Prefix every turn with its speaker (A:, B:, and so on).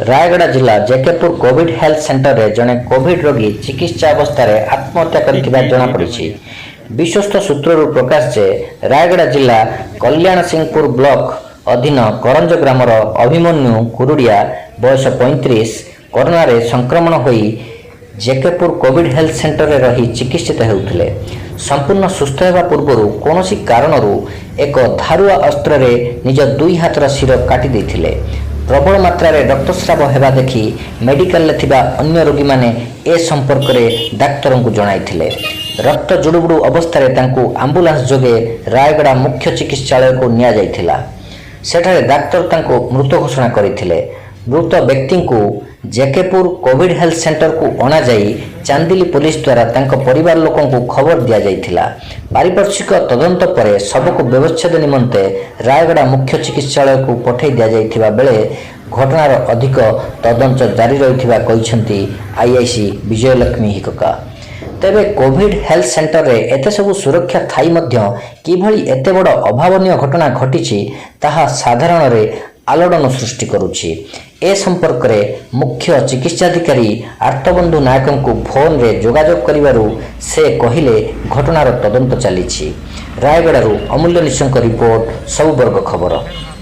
A: ରାୟଗଡ଼ା ଜିଲ୍ଲା Jaykaypur Covid health ସେଣ୍ଟରରେ ଜଣେ କୋଭିଡ୍ ରୋଗୀ ଚିକିତ୍ସା ଅବସ୍ଥାରେ ଆତ୍ମହତ୍ୟା କରିଥିବା ଜଣାପଡ଼ିଛି। ବିଶ୍ୱସ୍ତ ସୂତ୍ରରୁ ପ୍ରକାଶ ଯେ, ରାୟଗଡ଼ା ଜିଲ୍ଲା କଲ୍ୟାଣସିଂହପୁର ବ୍ଲକ ଅଧୀନ କରଞ୍ଜ ଗ୍ରାମର ଅଭିମନ୍ୟୁ କୁରୁଡ଼ିଆ, ବୟସ 35, କରୋନାରେ ସଂକ୍ରମଣ ହୋଇ ଜେକେପୁର କୋଭିଡ୍ ହେଲ୍ଥ ସେଣ୍ଟରରେ ରହି ଚିକିତ୍ସିତ ହେଉଥିଲେ। ସମ୍ପୂର୍ଣ୍ଣ ସୁସ୍ଥ ହେବା ପୂର୍ବରୁ କୌଣସି କାରଣରୁ ଏକ ଧାରୁଆ ଅସ୍ତ୍ରରେ ନିଜ ଦୁଇ ହାତର ଶିର କାଟି ଦେଇଥିଲେ। ପ୍ରବଳ ମାତ୍ରାରେ ରକ୍ତସ୍ରାବ ହେବା ଦେଖି ମେଡିକାଲରେ ଥିବା ଅନ୍ୟ ରୋଗୀମାନେ ଏ ସମ୍ପର୍କରେ ଡାକ୍ତରଙ୍କୁ ଜଣାଇଥିଲେ। ରକ୍ତ ଜୁଡୁବୁଡୁ ଅବସ୍ଥାରେ ତାଙ୍କୁ ଆମ୍ବୁଲାନ୍ସ ଯୋଗେ ରାୟଗଡ଼ା ମୁଖ୍ୟ ଚିକିତ୍ସାଳୟକୁ ନିଆଯାଇଥିଲା। ସେଠାରେ ଡାକ୍ତର ତାଙ୍କୁ ମୃତ ଘୋଷଣା କରିଥିଲେ। ମୃତ ବ୍ୟକ୍ତିଙ୍କୁ ଜେକେପୁର କୋଭିଡ୍ ହେଲ୍ଥ ସେଣ୍ଟରକୁ ଅଣାଯାଇ ଚାନ୍ଦିଲି ପୋଲିସ ଦ୍ୱାରା ତାଙ୍କ ପରିବାର ଲୋକଙ୍କୁ ଖବର ଦିଆଯାଇଥିଲା। ପାରିପାର୍ଶ୍ୱିକ ତଦନ୍ତ ପରେ ଶବକୁ ବ୍ୟବଚ୍ଛେଦ ନିମନ୍ତେ ରାୟଗଡ଼ା ମୁଖ୍ୟ ଚିକିତ୍ସାଳୟକୁ ପଠାଇ ଦିଆଯାଇଥିବା ବେଳେ ଘଟଣାର ଅଧିକ ତଦନ୍ତ ଜାରି ରହିଥିବା କହିଛନ୍ତି ଆଇଆଇସି ବିଜୟଲକ୍ଷ୍ମୀ ହିକକା। ତେବେ କୋଭିଡ୍ ହେଲ୍ଥ ସେଣ୍ଟରରେ ଏତେ ସବୁ ସୁରକ୍ଷା ଥାଇ ମଧ୍ୟ କିଭଳି ଏତେ ବଡ଼ ଅଭାବନୀୟ ଘଟଣା ଘଟିଛି, ତାହା ସାଧାରଣରେ ଆଲୋଡ଼ନ ସୃଷ୍ଟି କରୁଛି। ଏ ସମ୍ପର୍କରେ ମୁଖ୍ୟ ଚିକିତ୍ସାଧିକାରୀ ଆର୍ତ୍ତବନ୍ଧୁ ନାୟକଙ୍କୁ ଫୋନରେ ଯୋଗାଯୋଗ କରିବାରୁ ସେ କହିଲେ, ଘଟଣାର ତଦନ୍ତ ଚାଲିଛି। ରାୟଗଡ଼ାରୁ ଅମୂଲ୍ୟ ନିଶଙ୍କ ରିପୋର୍ଟ, ସବୁ ବର୍ଗ ଖବର।